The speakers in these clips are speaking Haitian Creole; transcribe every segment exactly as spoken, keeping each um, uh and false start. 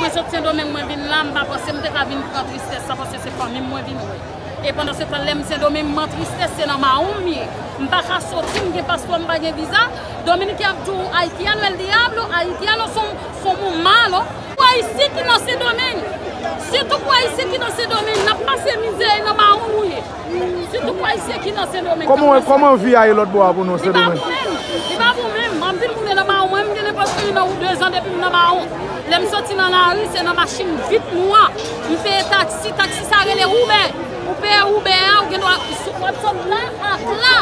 Mwen sot Sendomeng, mwen vin la, m pa panse m te ka vin pran tristès sa, paske se fanmi m mwen vin wè. E pandan se tan, lè m Sendomeng, m an tristès, se nan mawon m ye. M pa ka soti, m gen paspò, m pa gen viza. Dominiken ap di w, haitiano el diablo, haitiano son, son muy malo. Pou Ayisyen ki nan Sendomeng, sitou pou Ayisyen ki nan Sendomeng, n ap pase mizè, e nan mawon nou ye. Sitou pou Ayisyen ki nan Sendomeng. Kòman, kòman vi a ye lòt bò a pou nou, Sendomeng? Li pa bon menm. Li pa bon menm. Anpil moun nan mawon. Mwen, m gen nenpòt de zan depi m nan mawon. Lè m soti nan lari, se nan machin vit nwa. M peye taksi, taksi sa rele Uber. Ou peye Uber a, ou gen dwa, w ap sot la ak la.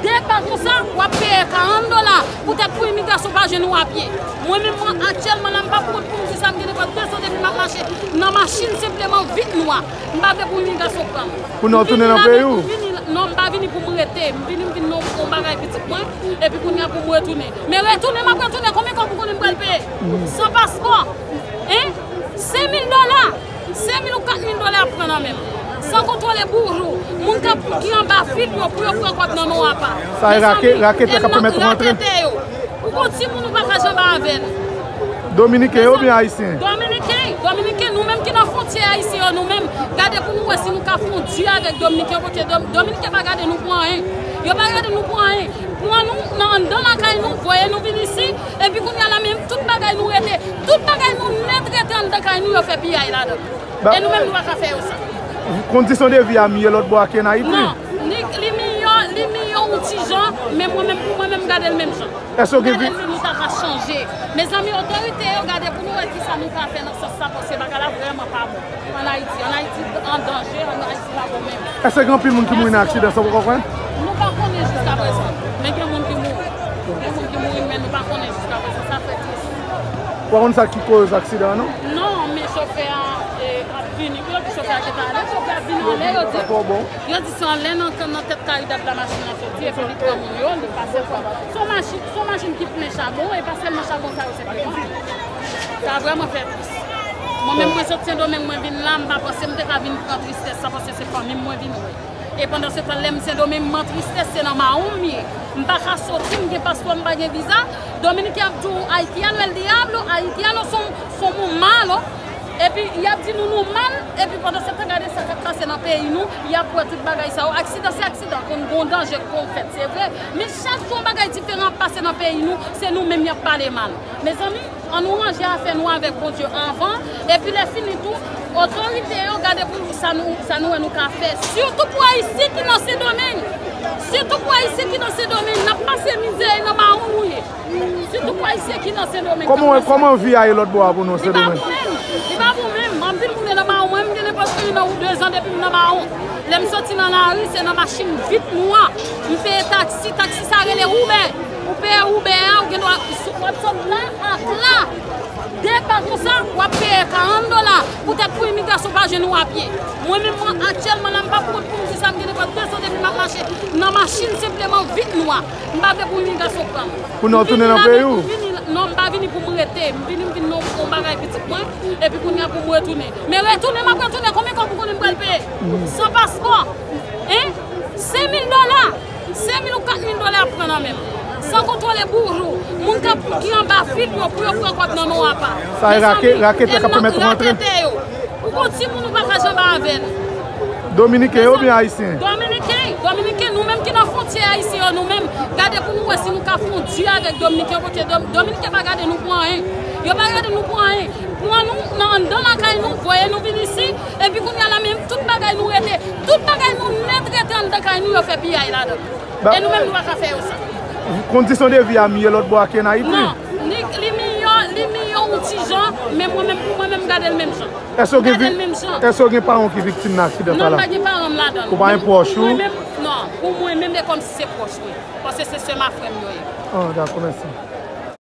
De pa konsa, w ap peye karant dola. Poutèt pou imigrasyon pa jwenn ou a pye. Mwen menm, mwen, aktyèlman la, m pa pou kont pou m di sa, m gen nenpòt de zan depi m ap mache nan machin senpleman vit nwa. M pa vle pou imigrasyon pran m. Pou nou tounen nan peyi w? Non, m pa vini pou m rete. M vini, m vin nan yon bagay pitit mwen. Epi kounye a pou m retounen. Men retounen, m ap retounen. Konbyen kòb ou konnen m pral peye? San paspò. Hein? Senk mil dola. Senk mil ou kat mil dola y ap pran nan men m. San kontwole boujou. Moun k ap ki anba fil yo pou yo pran kòb nan men w apa. Sa e rake-, raketè k ap pèmèt ou rantre? Raketè yo. Ou gon timoun ou pa ka janbe avè l. Dominiken yo oubyen ayisyen? Dominiken, Dominiken, nou menm ki nan fwontyè ayisyen yo, nou menm, gade pou nou wè si nou ka fè yon di avèk Dominiken yo, paske Dom-, Dominiken pa gade nou pou anyen. Yo pa gade nou pou anyen. Pran nou nan anndan lakay nou, voye nou vin isi, epi kounye a la menm tout bagay nou rete, tout bagay nou nèt rete anndan kay nou, yo fè piyay ladan. E nou menm nou pa ka fè yo sa. Kondisyon de vi a miyò lòt bò a ke an Ayiti? Non, li, li miyò, li miyò yon ti jan, men mwen menm, pou mwen menm, m gade l menm jan. Èske w gen vi- Gade l, nou ta ka chanje. Mezanmi, otorite yo, gade pou nou wè kisa nou ka fè nan sans sa, paske bagay la vrèman pa bon. An Ayiti, an Ayiti an danje, an Ayiti pa bon menm. Èske gen anpil moun ki mouri nan aksidan sa, ou poko kwè? Nou pa konnen jiskaprezan. Men gen moun ki mouri. Gen moun ki mouri, men nou pa konnen jiskaprezan. Sa fè tris. Ou pa konn sa ki koz aksidan an, non? Non, men chofè a, e, ap vini. Yo di chofè a gentan ale, chofè a vini anlè, yo di. Yo di se anlè nan, nan tèt Karidad la machin nan soti, epi li pran moun yo, li pase pran. Se yon machin, se yon machin ki plen chabon, e pa sèlman chabon sa yo se plen. Sa vrèman fè tris. Mwen menm, mwen sot Sendomeng, mwen vin la, m pa panse m te ka vin pran tristès sa, paske se fanmi m mwen vin wè. E pandan se tan, lè m Sendomeng, m an tristès, se nan mawon m ye. M pa ka soti, m gen paspò, m pa gen viza. Dominiken ap di w, haitiano el diablo, haitiano son, son muy malo. Epi, y ap di nou, nou mal. Epi, pandan se tan, gade sa k ap pase nan peyi nou. Y ap wè tout bagay sa yo. Aksidan, se aksidan. Konn gon danje k konn fèt, se vre. Men chak jou, yon bagay diferan ap pase nan peyi nou. Se nou menm y ap pale mal. Mezanmi, ann nou ranje afè nou avèk Bondye anvan, epi lè fini tou, otorite yo gade pou nou sa nou, sa nou wè nou ka fè. Sitou pou Ayisyen ki nan Sendomeng. Sitou pou Ayisyen ki nan Sendomeng. N ap pase mizè e nan mawon nou ye. Sitou pou Ayisyen ki nan Sendomeng. Kòman, kòman vi a ye lòt bò a pou nou, Sendomeng? Li pa bon menm. Li pa bon menm. Anpil moun nan mawon. Mwen, m gen nenpòt de zan depi m nan mawon. Lè m soti nan lari, se nan machin vit nwa. M peye taksi. Taksi sa rele Uber. Ou peye Uber a, ou gen dwa, w ap sot la ak la. De pa konsa, w ap peye karant dola. Poutèt pou imigrasyon pa jwenn ou a pye. Mwen menm, mwen, aktyèlman la, m pa pou kont pou m di sa, m gen nenpòt de zan depi m ap mache nan machin senpleman vit nwa. M pa vle pou imigrasyon pran m. Pou nou tounen nan peyi w? Non, m pa vini pou m rete. M vini, m vin nan yon bagay pitit mwen, epi kounye a pou m retounen. Men retounen, m ap retounen, konbyen kòb ou konnen m pral peye? San paspò. Hein? Senk mil dola. Senk mil ou kat mil dola y ap pran nan men m. San kontwole boujou. Moun k ap, ki anba fil yo, pou yo pran kòb nan men w apa. Sa e rake-, raketè k ap pèmèt ou rantre? Raketè yo. Ou gon timoun ou pa ka janbe avè l. Dominiken yo oubyen ayisyen? Dominiken, Dominiken, nou menm ki nan fwontyè ayisyen yo, nou menm, gade pou nou wè si nou ka fè yon di avèk Dominiken yo, paske Dom-, Dominiken pa gade nou pou anyen. Yo pa gade nou pou anyen. Pran nou nan anndan lakay nou, voye nou vin isi, epi kounye a la menm tout bagay nou rete, tout bagay nou nèt rete anndan kay nou, yo fè piyay ladan. E nou menm nou pa ka fè yo sa. Kondisyon de vi a miyò lòt bò a ke an Ayiti? Non, li, li miyò, li miyò yon ti jan, men mwen menm, pou mwen menm, m gade l menm jan. Èske w gen vi-, èske w gen paran w ki viktim nan aksidan sa la? Non, m pa gen paran m ladan l. Ou pa gen pwòch ou? Mwen menm, non, pou mwen menm, e kòmsi se pwòch mwen. Paske se sè m ak frè m yo ye. Ah, dakò, mèsi.